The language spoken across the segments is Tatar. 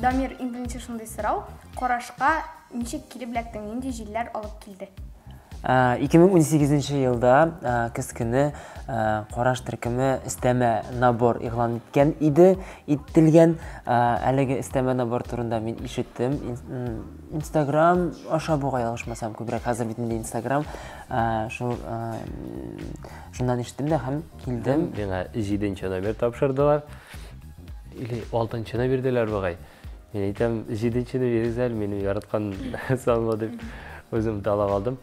Дамир, иң беренче шундый сорау, Карашка ничек килеп эләктең, нинди җилләр алып килде? 2018 елда көз көне Караш төркеме өстәмә набор игълан иткән иде, ителгән. Әлеге өстәмә набор турында мин ишеттем. Инстаграм аша бугай, ялгышмасам, күбрәк хәзер бит инде Инстаграм. Шул шуннан ишеттем дә һәм килдем. Миңа 7 номер тапшырдылар. Или 6-нчыны бирделәр бугай. Мин әйтәм, 7-нчене бирегез әле, минем яраткан санлы дип үзем талап алдым.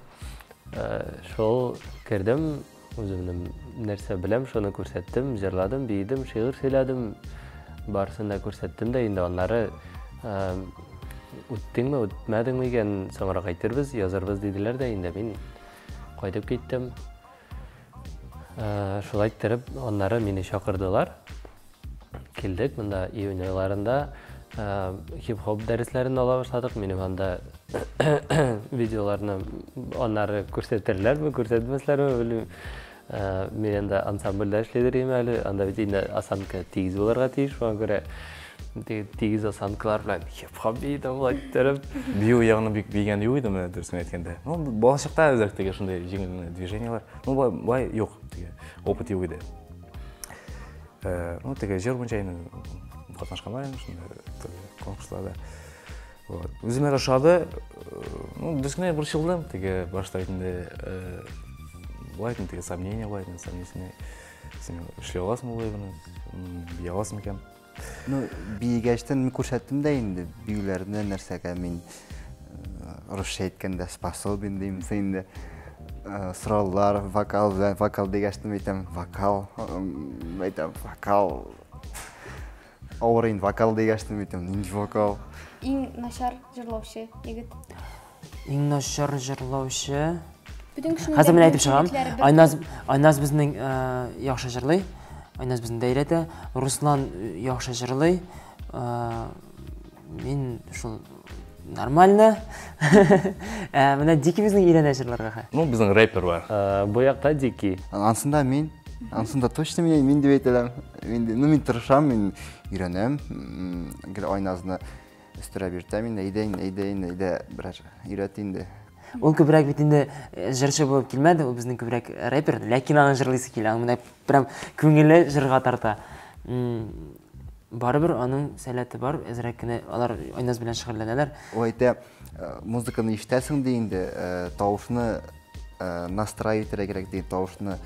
Шул кердем, үземнең нәрсә беләм, шуны күрсәттем, җырладым, биедем, шигырь сөйләдем. Барысын да күрсәттем дә инде аннары үттеңме, үтмәдеңме икән, соңрак әйтербез, язарбыз диделәр дә инде мин кайтып киттем. Шулай иттереп, аннары мине чакырдылар. Килдек монда июнь айларында хип-хоп дәресләрен ала башладык. Минем анда видеоларны аннары күрсәтерләрме, күрсәтмәсләрме, белмим. Мин анда ансамбльдә эшлидер идем әле. Анда бит инде осанка тигез булырга тиеш, шуңа күрә тигез осанкалар белән хип-хоп биедем, болай иттереп. Бию ягына бик биегән юк иде, менә дөресен әйткәндә. Ну, балачакта әзрәк теге шундый җиңел движениеләр. Ну, болай юк, теге опыт юк иде. Ну, теге җыр буенча инде катнашкан бар инде шунда төрле конкурсларда. Вот. Үземә дә ошады. Ну, дөрес кенә борчылдым. Теге башта инде болай инде теге сомнение була инде, сомнительный. Син эшли аласың болай моны, бия аласың микән? Ну, биегәчтән мин күрсәттем дә инде биюләрне нәрсәгә мин русча әйткәндә способен дим инде. Сораулар, вокал белән, вокал дигәч әйтәм, вокал, әйтәм, вокал. Авыр инде вокал дигәч әйтәм, нинди вокал? Иң начар җырлаучы егет. Иң начар җырлаучы. Бөтен кешенең Хәзер менә әйтеп чыгам. Айназ, Айназ безнең яхшы җырлый. Айназ безне дә өйрәтә. Руслан яхшы җырлый. Мин шул нормально. Менә Дики безнең өйрәнә җырларга. Ну, безнең рэпер бар. Бу якта Дики. Ансында мин. Ансында точно мин, мин дип әйтәләм. Мин, ну, мин тырышам, мин өйрәнәм. Гел Айназны өстерәп йөртәм инде, әйдә инде, әйдә инде, әйдә, берәр өйрәт инде. Ул күбрәк бит инде җырчы булып килмәде, ул безнең күбрәк рэпер, ләкин аның җырлыйсы килә, аның менә прям күңеле җырга тарта. Барыбер аның сәләте бар, әзрәк кенә алар Айназ белән шөгыльләнәләр. Ул әйтә, музыканы ишетәсең ди инде, тавышны настраивать итәргә кирәк ди, тавышны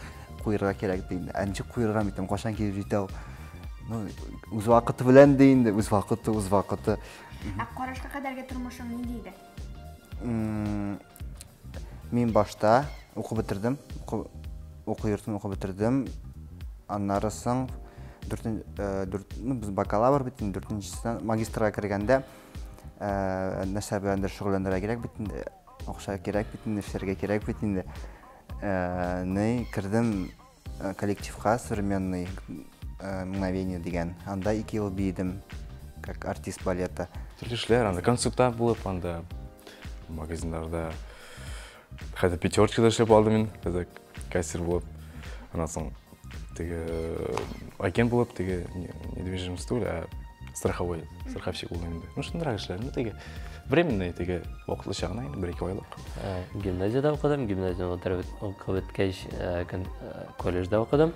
куерга кирәк ди инде. Ә ничек куерга микән, кайчан килеп җитә ул? Ну, үз вакыты белән ди инде, үз вакыты, үз вакыты. Ә Карашка кадәрге тормышың нинди иде? Мин башта укып бетердем, уку йортын укып бетердем. Аннары соң дүрт, ну, без бакалавр бит инде, дүртенчесеннән магистрга кергәндә, нәрсә беләндер шөгыльләнергә кирәк бит инде, акча кирәк бит инде, эшләргә кирәк бит инде. Ни, кердем коллективка Современный мгновение дигән. Анда 2 ел биедем, как артист балета. Төрле эшләр, анда консультант булып, анда магазиннарда, хәтта Пятерочкада эшләп алдым мин, хәзер кассир булып. Аннан соң теге агент булып, теге недвижимость түгел, ә страховой, страховщик булдым инде. Ну, шундыйрак эшләр, ну, теге временный, теге вакытлыча гына инде, 1-2 айлык. Гимназиядә укыдым, гимназияне укып беткәч, колледжда укыдым.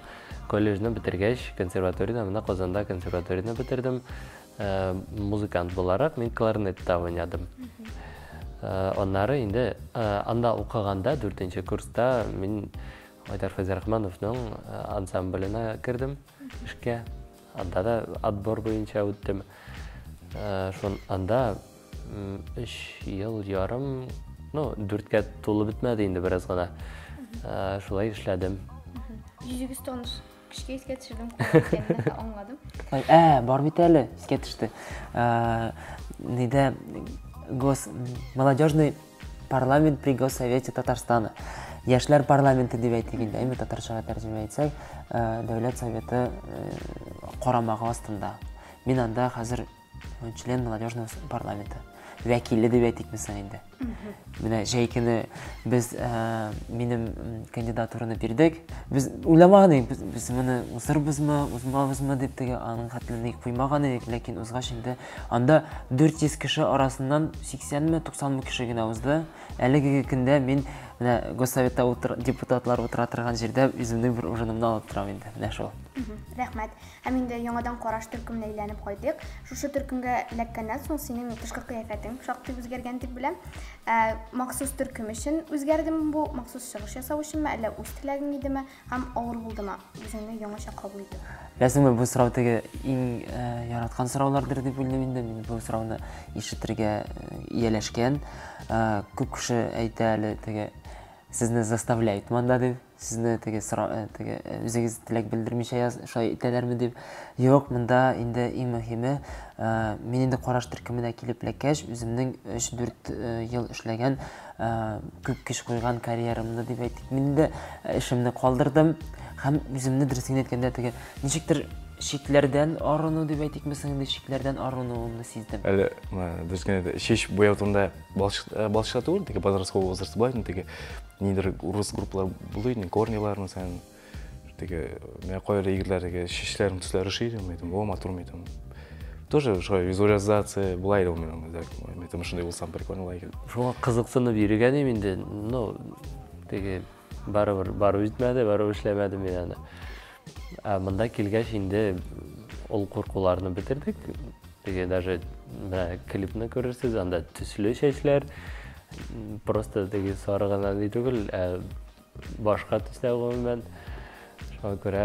Колледжны бетергәч, консерваторияне, менә Казанда консерваторияне бетердем. Музыкант буларак мин кларнетта уйнадым. Аннары инде анда укыганда, 4 курста мин Айдар Фәйзрахмановның ансамбленә кердем эшкә. Анда да отбор буенча үттем. Шун анда 3 ел ярым, ну, 4-кә тулып бетмәде инде бераз гына. Шулай эшләдем. Йөзегез таныш кешегә искә төшердем, куллар аңладым. Ай, бар бит әле, искә төште. Нидә гос молодежный парламент при Госсовете Татарстана. Яшьләр парламенты дип әйтик инде, әйме татарчага тәрҗемә итсәк, Дәүләт Советы карамагы астында. Мин анда хәзер член молодежного парламента. вәкиле дип әйтикме соң инде. Менә җәй көне без минем кандидатураны бирдек. Без уйламаган идек, без моны узырбызмы, узмабызмы дип теге аның хәтле ник куймаган идек, ләкин узгач инде анда 400 кеше арасыннан 80-ме, 90-мы кеше генә узды. Әлеге көндә мин менә Госсоветта депутатлар утыра торган җирдә үземнең бер урынымны алып торам инде. Менә шул. Рәхмәт. Һәм инде яңадан Караш төркеменә әйләнеп кайтыйк. Шушы төркемгә эләккәннән соң синең тышкы кыяфәтең шактый үзгәргән дип беләм. Ә, махсус төркем өчен үзгәрдеме бу, махсус чыгыш ясау өченме, әллә үз теләгең идеме һәм авыр булдымы үзеңне яңача кабул итү? Беләсеңме, бу сорау теге иң яраткан сораулардыр дип уйлыйм инде. Мин бу сорауны ишетергә ияләшкән. Күп кеше әйтә әле теге сезне заставляют монда дип. Сезне теге сора, э, теге э, үзегез теләк белдермичә яз, шулай итәләрме дип. Юк, монда инде иң мөһиме, э, мин инде караш төркеменә килеп эләккәч, үземнең 3-4 ел эшләгән, күп көч куйган карьерамны дип әйтик, мин инде эшемне калдырдым һәм үземне дөресен генә әйткәндә теге ничектер чикләрдән арыну дип әйтикме соң инде, чикләрдән арынуымны сиздем. Әле дөрес генә әйтә, чәч буяу турында балчыкта түгел, теге подростковый возраст була инде, теге нидер урыс группалар булды инде, корнилар, мәсәлән, теге менә кайбер егетләр теге чәчләренең төсләре ошый иде, мин әйтәм, о, матур, мин әйтәм. Тоже шулай визуализация була иде ул минем, мин әйтәм, шундый булсам прикольно була икән. Шуңа кызыксынып йөргән идем инде, но теге барыбер барып җитмәде, барыбер эшләмәдем мин аны. Ә монда килгәч инде ул куркуларны бетердек. Теге даже менә клипны күрерсез, анда төсле чәчләр, просто теге сары гына ни түгел, ә башка төстә гомумән. Шуңа күрә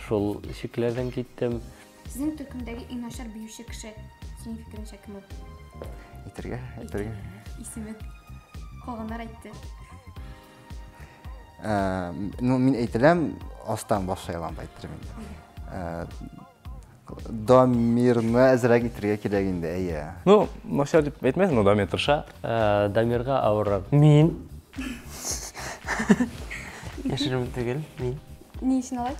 шул чикләрдән киттем. Сезнең төркемдәге иң начар биюче кеше, синең фикереңчә кем ул? Әйтергә, әйтергә. Исемен. Калганнар әйтте. Ну, мин әйтеләм, астан башлай алам, әйттерем инде. Дамирны әзрәк итергә кирәк инде, әйе. Ну, начар дип әйтмәсен, но Дамир тырыша. Дамирга авыррак. Мин. Яшерен түгел, мин. Ни өчен алай?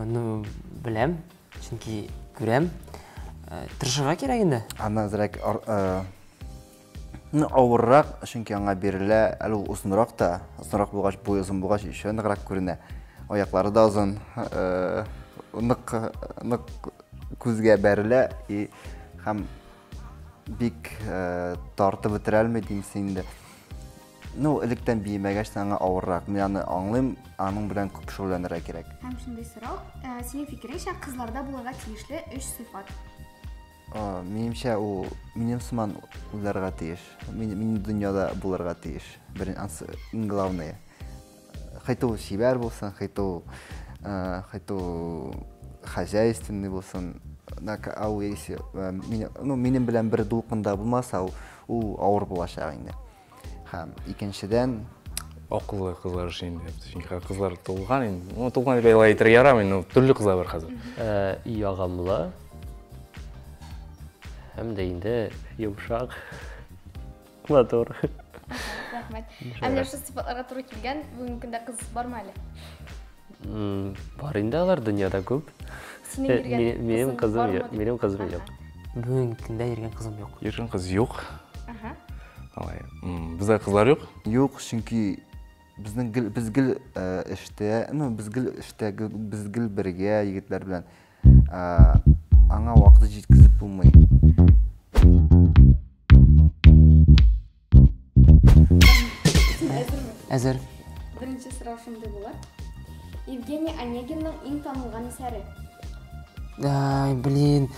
Ну, беләм, чөнки күрәм. Тырышырга кирәк инде. Аны әзрәк ну, авыррак, чөнки аңа бирелә, әле ул озынрак та, озынрак булгач, буй озын булгач, еще ныграк күренә. Аяклары да озын, нык, нык күзгә бәрелә и һәм бик тартып бетерә алмый димсең инде. Ну, электән биемәгәч, аңа авыррак. Мин аны аңлыйм, аның белән күп шөгыльләнергә кирәк. Һәм шундый сорау, синең фикереңчә, кызларда булырга тиешле өч сыйфат? Минемчә, ул минем сыман уйларга тиеш. Мин дөньяда булырга тиеш. Бер ансы иң главное. Хәйтә ул чибәр булсын, хәйтә ул, хәйтә ул хозяйственный булсын. Ау, если ну, минем белән бер дулкында булмаса, ул авыр булачак инде. Һәм икенчедән акыллы кызлар өчен инде. Чөнки кызлар тулган инде. Ну, тулган дип алай әйтергә ярамый, но төрле кызлар бар хәзер. Ягымлы һәм дә инде йомшак, матур. Рәхмәт. Ә менә шул сыйфатларга туры килгән бүгенге көндә кыз бармы әле? Бар инде алар дөньяда күп. Синең йөргән минем кызым юк, минем кызым юк. Бүгенге көндә йөргән кызым юк. Йөргән кыз юк. Алай. Бездә кызлар юк? Юк, чөнки безнең гел, без гел эштә, ну, без гел эштә, без гел бергә егетләр белән. Аңа вакыт җиткезеп булмый. Әзер. Беренче сорау шундый булыр. Евгений Онегинның иң танылган әсәре. Ай, блин.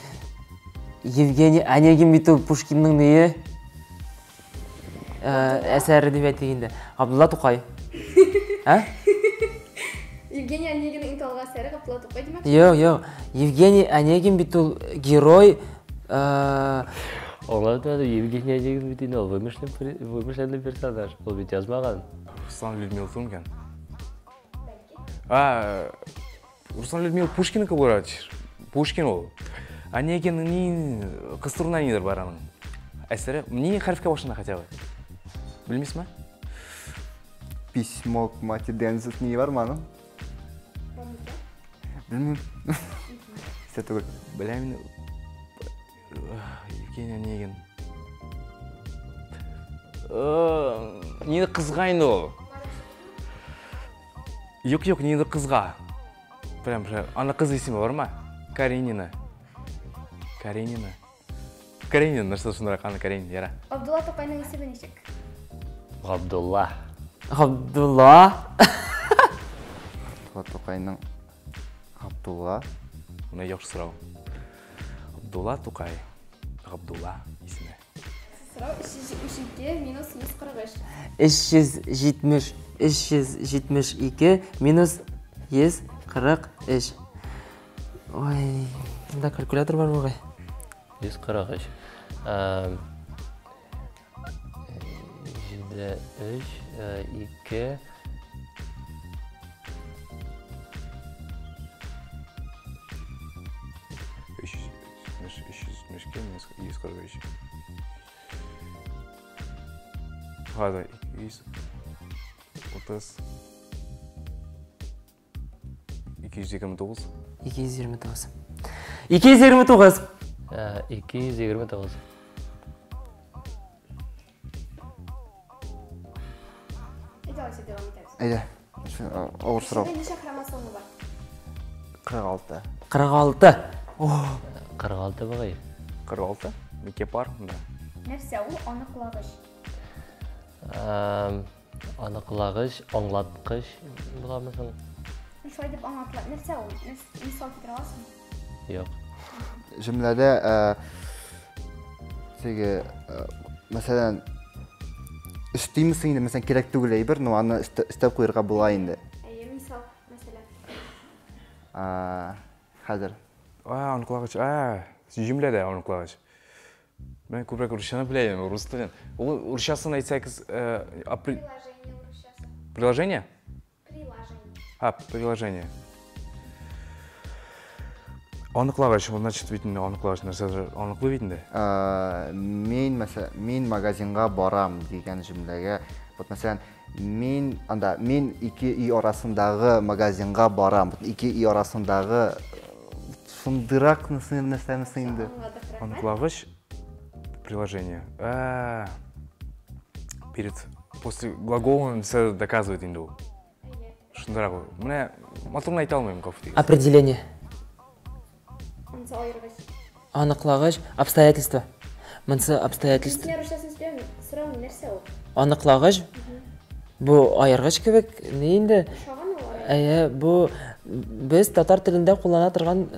Евгений Онегин бит ул Пушкинның ние? Әсәре дип әйтик инде. Габдулла Тукай. Ә? Евгений Онегинның иң танылган әсәре Габдулла Тукай димәк? Юк, юк. Евгений Онегин бит ул герой. Аңлатмады, Евгений Онегин бит инде ул вымышленный персонаж. Ул бит язмаган. Руслан Людмила Тунген. А, Руслан Людмила Пушкинныкы булыр. Пушкин ул. Онегин ни кыз турында нидер бар аның. Әсәре ни хәрефкә башлана хотя бы? Белмисезме? Письмо к матери дигән ни бармы аның? Белмим. Истә түгел. Беләм инде. Евгений Онегин. Ниндидер кызга инде ул. Юк, юк, ниндидер кызга. Прям, прям. Аны кыз исеме бармы? Каренина. Каренина. Каренина, нәрсә шундыйрак, аны Каренина, яра. Абдулла Тукайның исеме ничек? Габдулла. Габдулла. Абдулла Тукайның Габдулла. Менә яхшы сорау. Абдулла Тукай. Габдулла исеме. Сорау 372 минус 143. 370, 372 минус 143. Ой, монда калькулятор бар бугай. 143. 7, 3, 2, 372 минус 143. Хәзер 230 229. 229. 229. 229. Әйдә, алайса дәвам итәбез. Әйдә. Авыр сорау. Кешедә ничә хромосома бар? 46. 46. 46 бугай. 46? Ике пар монда. Нәрсә ул аныклагыч? Аныклагыч, аңлаткыч буламы соң? Шулай дип аңлатыла. Нәрсә ул? Мисал китерә аласыңмы? Юк. Җөмләдә теге, мәсәлән, өстимсең инде, мәсәлән, кирәк түгел әйбер, но аны өстәп куярга була инде. Әйе, мисал, мәсәлән. Хәзер. А, аныклагыч. А, җөмләдә аныклагыч. Мен күбрәк урысчаны белә идем, рус телен. Ул урысчасын әйтсәгез, Приложение урысчасы. Приложение? Приложение. А, приложение. Аныклагыч, ул значит бит инде аныклагыч нәрсәдер аныклый бит инде. Мин, мәсәлән, мин магазинга барам дигән җөмләгә, вот мәсәлән, мин анда, мин ике өй арасындагы магазинга барам. Вот ике өй арасындагы шундыйрак нәрсәме соң инде? Аныклагыч приложение. А, перед, после глагола нәрсә доказывает инде ул. Шундыйрак ул. Менә матурны әйтә алмыйм, гафу итегез. Определение. Монысы аергыч. Аныклагыч обстоятельства. Монысы обстоятельства. Мин русчасын сөйләмим, сорау нәрсә ул? Аныклагыч. Бу аергыч кебек ни инде? Ошаган ул аергыч. Әйе, бу без татар телендә куллана торган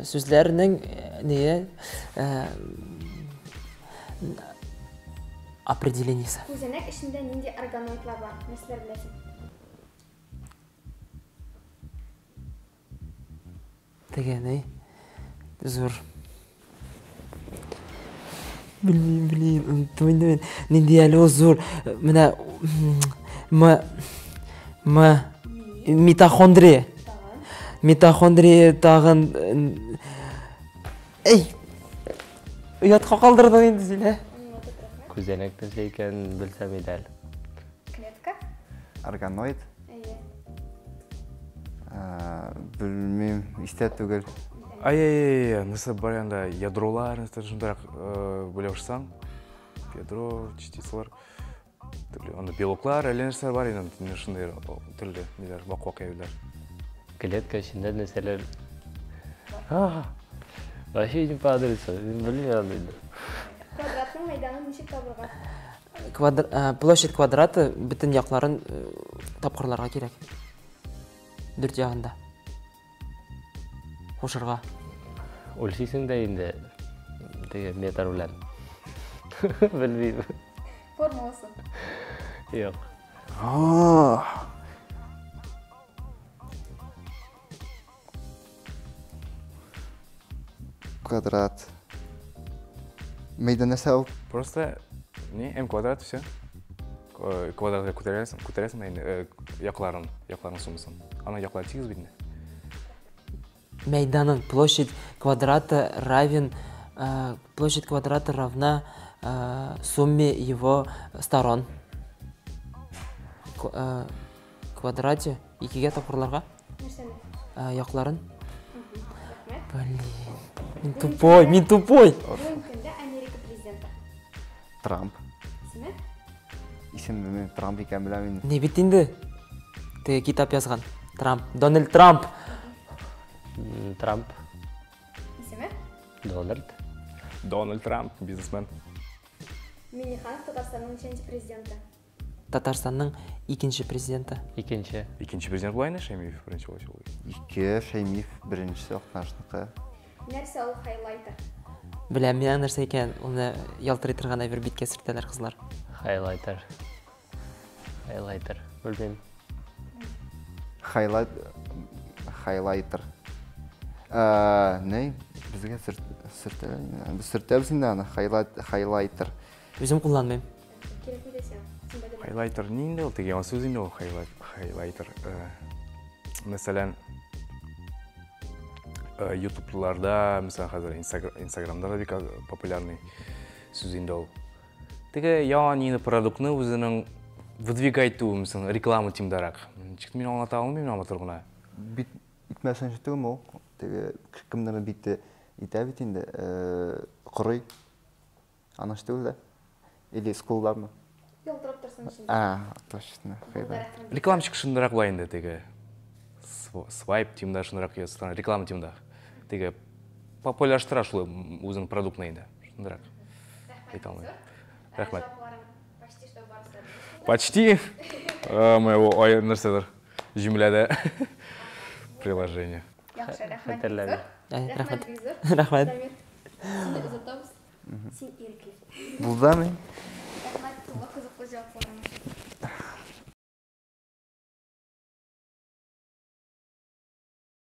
сүзләрнең ние определениесе. Күзәнәк эчендә нинди органоидлар бар? Нәрсәләр беләсең? Теге ни? Зур. Белмим, белмим, оныттым инде мин. Нинди әле ул зур? Менә м м митохондрия. Митохондрия тагын Эй! Оятка калдырдың инде син, ә? Күзәнәк нәрсә икәнен белсәм иде әле. Клетка? Органоид? Әйе. Белмим, истә түгел. Ай-яй-яй, нәрсә бар янда ядролар, нәрсә шундыйрак бүлә башласаң, ядро, частицалар, төрле, анда белоклар, әллә нәрсәләр бар инде, менә шундый төрле ниләр, вак-вак әйберләр. Клетка эчендә нәрсәләр? Вообще не по адресу, белмим аны инде. Квадратның мәйданын ничек табырга? Площадь квадрата бөтен якларын тапкырларга кирәк. Дүрт ягында. Кушырга. Үлчисең дә инде теге метр белән. Белмим. Формуласы. Юк. Квадрат. Мәйдан нәрсә ул? Просто не, m квадрат, все. Квадратка күтәрәсең, күтәрәсең дә инде, якларын, якларын суммасын. Аның яклары тигез бит инде. Мәйданын площадь квадрата равен, площадь квадрата равна сумме его сторон. Квадрате икегә тапкырларга? Нәрсәне? Якларын. Рәхмәт. Блин, мин тупой, мин тупой. Бүгенге көндә Америка президенты. Трамп. Исеме? Исем белмим, Трамп икән беләм инде. Ни бит инде? Теге китап язган. Трамп. Дональд Трамп. Трамп. Исеме? Дональд. Дональд Трамп, бизнесмен. Минниханов Татарстанның ничәнче президенты? Татарстанның икенче президенты. Икенче. Икенче президент була инде, Шәймиев беренче була. Ике, Шәймиев беренчесе, Актанышныкы. Нәрсә ул хайлайтер? Беләм, мин аның нәрсә икәнен. Ул ялтырый торган әйбер биткә сөртәләр кызлар. Хайлайтер. Хайлайтер. Белмим. Хайлайт хайлайтер. Ни? Безгә сөртәләр. Без сөртәбез инде аны. Хайлайт хайлайтер. Үзем кулланмыйм. Кирәкми дә сиңа. Син бәдәл. Хайлайтер ни инде ул? Теге яңа сүз инде ул хайлайт, хайлайтер. Мәсәлән, Ютубларда, мәсәлән, хәзер Инстаграмда да бик популярный сүз инде ул. Теге яңа нинди продуктны үзенең выдвигать итү, мәсәлән, реклама темдарак. Ничек мин аңлата алмыйм матур гына. Бит итмәсен өчен түгелме ул? Теге кемнәрнең бите итә бит инде, корый. Аның өчен түгел дә. Или скуллармы? Ялтырап торсын өчен. А, точно. Хайлайт. Рекламщик шундыйрак була инде теге. Свайп темда шундыйрак ясаган реклама темда. Теге популярлаштыра шул үзенең продуктны инде. Шундыйрак. Әйтә алмыйм. Рәхмәт. Почти что барысы да дөрес. Почти. Моего ой, нәрсәдер. Җөмләдә приложение. Яхшы, рәхмәт. Хәтерләмим. Әй, Рәхмәт, рәхмәт. бик зур. Рәхмәт. Дамир, сине озатабыз. Син ирекле. Булдымы? Рәхмәт, тулы кызыклы җавапларың өчен.